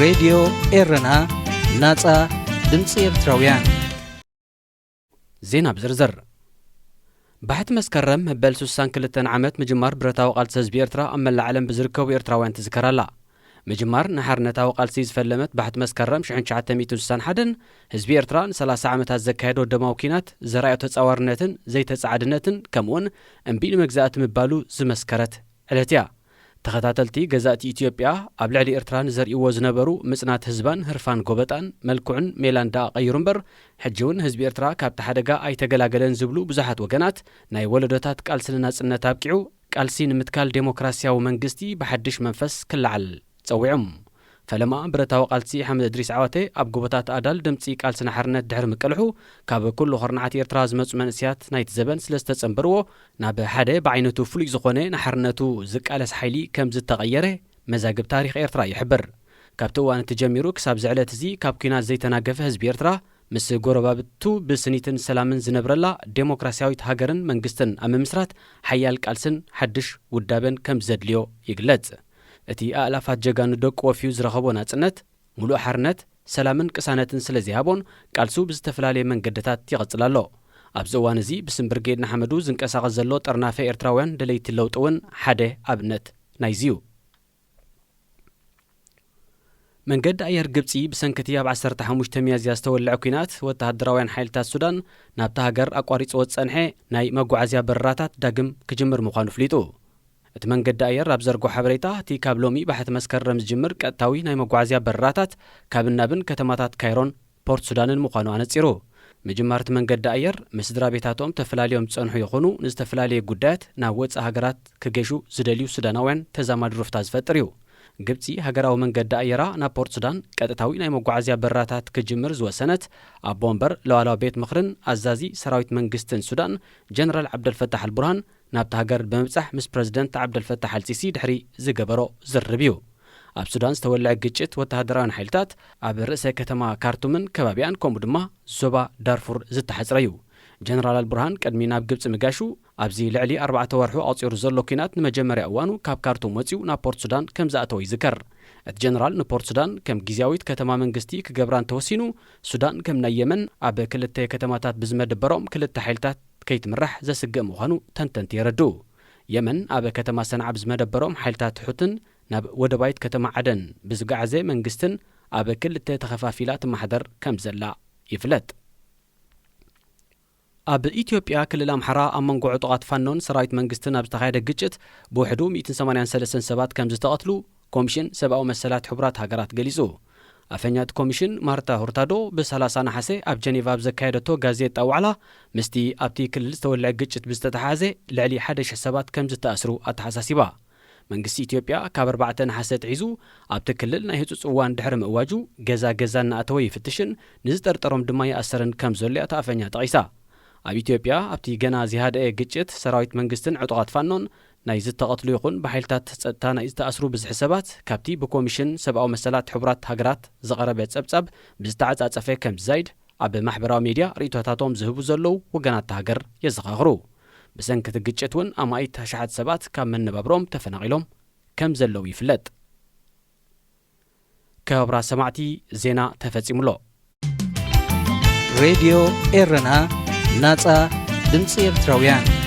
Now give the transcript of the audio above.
ሬድዮ ኤረና፣ ናጻ ድምጺ ኤርትራውያን። ዜና ብዝርዝር። ባሕቲ መስከረም መበል ስሳን ክልተን ዓመት ምጅማር ብረታዊ ቃልሲ ህዝቢ ኤርትራ ኣብ መላእ ዓለም ብዝርከቡ ኤርትራውያን ትዝከር ኣላ። ምጅማር ንሓርነታዊ ቃልሲ ዝፈለመት ባሕቲ መስከረም ሽሕን ትሽዓተ ሚእትን ስሳን ሓደን ህዝቢ ኤርትራ ንሰላሳ ዓመታት ዘካየዶ ደማዊ ኲናት ዘርኣዮ ተጻዋርነትን ዘይተጻዓድነትን ከምኡውን እምቢ ንመግዛእቲ ምባሉ ዝመስከረት ዕለት እያ። ተኸታተልቲ ገዛእቲ ኢትዮጵያ ኣብ ልዕሊ ኤርትራ ንዘርእይዎ ዝነበሩ ምጽናት ህዝባን ህርፋን ጎበጣን መልክዑን ሜላን ደኣ ቀይሩ እምበር፣ ሕጂ እውን ህዝቢ ኤርትራ ካብቲ ሓደጋ ኣይተገላገለን ዝብሉ ብዙሓት ወገናት፣ ናይ ወለዶታት ቃልሲ ንናጽነት ኣብቂዑ፣ ቃልሲ ንምትካል ዴሞክራስያዊ መንግስቲ ብሓድሽ መንፈስ ክለዓል ጸዊዖም። ፈለማ ብረታዊ ቃልሲ ሓምድ እድሪስ ዓዋተ ኣብ ጎቦታት ኣዳል ድምጺ ቃልሲ ንሓርነት ድሕሪ ምቅልሑ፣ ካብ ኩሉ ኹርናዓት ኤርትራ ዝመጹ መንእሰያት ናይቲ ዘበን ስለ ዝተጸንበርዎ፣ ናብ ሓደ ብዓይነቱ ፍሉይ ዝኾነ ንሓርነቱ ዝቃለስ ሓይሊ ከም ዝተቐየረ መዛግብ ታሪኽ ኤርትራ ይሕብር። ካብቲ እዋን እቲ ጀሚሩ ክሳብ እዚ ዕለት እዚ ካብ ኲናት ዘይተናገፈ ህዝቢ ኤርትራ፣ ምስ ጎረባብቱ ብስኒትን ሰላምን ዝነብረላ ዴሞክራስያዊት ሃገርን መንግስትን ኣብ ምምስራት ሓያል ቃልስን ሓድሽ ውዳበን ከም ዘድልዮ ይግለጽ። እቲ ኣእላፋት ጀጋኑ ደቁ ወፍዩ ዝረኸቦ ናጽነት፣ ሙሉእ ሓርነት፣ ሰላምን ቅሳነትን ስለ ዘይሃቦን፣ ቃልሱ ብዝተፈላለየ መንገድታት ይቕጽል ኣሎ። ኣብዚ እዋን እዚ ብስም ብርጌድ ንሓመዱ ዝንቀሳቐስ ዘሎ ጠርናፈ ኤርትራውያን ደለይቲ ለውጢ እውን ሓደ ኣብነት ናይዚ እዩ። መንገዲ ኣየር ግብጺ ብሰንኪ እቲ ኣብ ዓሰርተ ሓሙሽተ ሚያዝያ ዝተወልዐ ኲናት ወተሃደራውያን ሓይልታት ሱዳን ናብታ ሃገር ኣቋሪጽዎ ዝጸንሐ ናይ መጓዓዝያ በረራታት ዳግም ክጅምር ምዃኑ ኣፍሊጡ። እቲ መንገዲ ኣየር ኣብ ዘርግሖ ሓበሬታ፣ እቲ ካብ ሎሚ ባሕቲ መስከረም ዝጅምር ቀጥታዊ ናይ መጓዓዝያ በረራታት ካብን ናብን ከተማታት ካይሮን ፖርት ሱዳንን ምዃኑ ኣነጺሩ። ምጅማር እቲ መንገዲ ኣየር ምስ ስድራ ቤታቶም ተፈላልዮም ዝጸንሑ ይኹኑ ንዝተፈላለየ ጉዳያት ናብ ወጻኢ ሃገራት ክገሹ ዝደልዩ ሱዳናውያን ተዛማዲ ሩፍታ ዝፈጥር እዩ። ግብጺ ሃገራዊ መንገዲ ኣየራ ናብ ፖርት ሱዳን ቀጥታዊ ናይ መጓዓዝያ በረራታት ክጅምር ዝወሰነት፣ ኣቦ ወንበር ለዋላዊ ቤት ምኽርን ኣዛዚ ሰራዊት መንግስትን ሱዳን ጀነራል ዓብደልፈታሕ ኣልቡርሃን ናብታ ሃገር ብምብጻሕ ምስ ፕረዚደንት ዓብደልፈታሕ ኣልሲሲ ድሕሪ ዝገበሮ ዝርርብ እዩ። ኣብ ሱዳን ዝተወልዐ ግጭት ወተሃደራውያን ሓይልታት ኣብ ርእሰ ከተማ ካርቱምን ከባቢኣን ከምኡ ድማ ዞባ ዳርፉር ዝተሓጽረ እዩ። ጀነራል ኣልቡርሃን ቅድሚ ናብ ግብጺ ምጋሹ ኣብዚ ልዕሊ ኣርባዕተ ወርሑ ኣቑጺሩ ዘሎ ኲናት ንመጀመርያ እዋኑ ካብ ካርቱም ወጺኡ ናብ ፖርት ሱዳን ከም ዝኣተወ ይዝከር። እቲ ጀነራል ንፖርት ሱዳን ከም ግዝያዊት ከተማ መንግስቲ ክገብራ እንተወሲኑ፣ ሱዳን ከም ናይ የመን ኣብ ክልተ ከተማታት ብዝመደበሮም ክልተ ሓይልታት ከይትምራሕ ዘስግእ ምዃኑ ተንተንቲ የረድኡ። የመን ኣብ ከተማ ሰንዓ ብዝመደበሮም ሓይልታት ሑትን ናብ ወደባይት ከተማ ዓደን ብዝገዓዘ መንግስትን ኣብ ክልተ ተኸፋፊላ ትመሓደር ከም ዘላ ይፍለጥ። ኣብ ኢትዮጵያ ክልል ኣምሓራ ኣብ መንጎ ዕጡቓት ፋኖን ሰራዊት መንግስትን ኣብ ዝተኻየደ ግጭት ብውሕዱ ሚእትን ሰማንያን ሰለስተን ሰባት ከም ዝተቐትሉ ኮሚሽን ሰብኣዊ መሰላት ሕቡራት ሃገራት ገሊጹ። ኣፈኛ እቲ ኮሚሽን ማርታ ሁርታዶ ብሰላሳ ነሓሰ ኣብ ጀኔቫ ኣብ ዘካየደቶ ጋዜጣ ዋዕላ፣ ምስቲ ኣብቲ ክልል ዝተወልዐ ግጭት ብዝተተሓሓዘ ልዕሊ ሓደ ሽሕ ሰባት ከም ዝተኣስሩ ኣተሓሳሲባ። መንግስቲ ኢትዮጵያ ካብ ኣርባዕተ ነሓሰ ኣትሒዙ ኣብቲ ክልል ናይ ህጹጽ እዋን ድሕሪ ምእዋጁ፣ ገዛ ገዛ እናኣተወ ይፍትሽን ንዝጠርጠሮም ድማ ይኣስርን ከም ዘሎ እያ እታ ኣፈኛ ጠቒሳ። ኣብ ኢትዮጵያ ኣብቲ ገና ዘይሃደአ ግጭት ሰራዊት መንግስትን ዕጡቓት ፋኖን ናይ ዝተቐትሉ ይኹን ብሓይልታት ጸጥታ ናይ ዝተኣስሩ ብዝሒ ሰባት ካብቲ ብኮሚሽን ሰብኣዊ መሰላት ሕቡራት ሃገራት ዝቐረበ ጸብጻብ ብዝተዓጻጸፈ ከም ዝዛይድ ኣብ ማሕበራዊ ሜድያ ርእይቶታቶም ዝህቡ ዘለዉ ወገናት እታ ሃገር የዘኻኽሩ። ብሰንኪ እቲ ግጭት እውን ኣማኢት ኣሽሓት ሰባት ካብ መነባብሮም ተፈናቒሎም ከም ዘለዉ ይፍለጥ። ክቡራት ሰማዕቲ፣ ዜና ተፈጺሙ ኣሎ። ሬድዮ ኤረና፣ ናጻ ድምጺ ኤርትራውያን።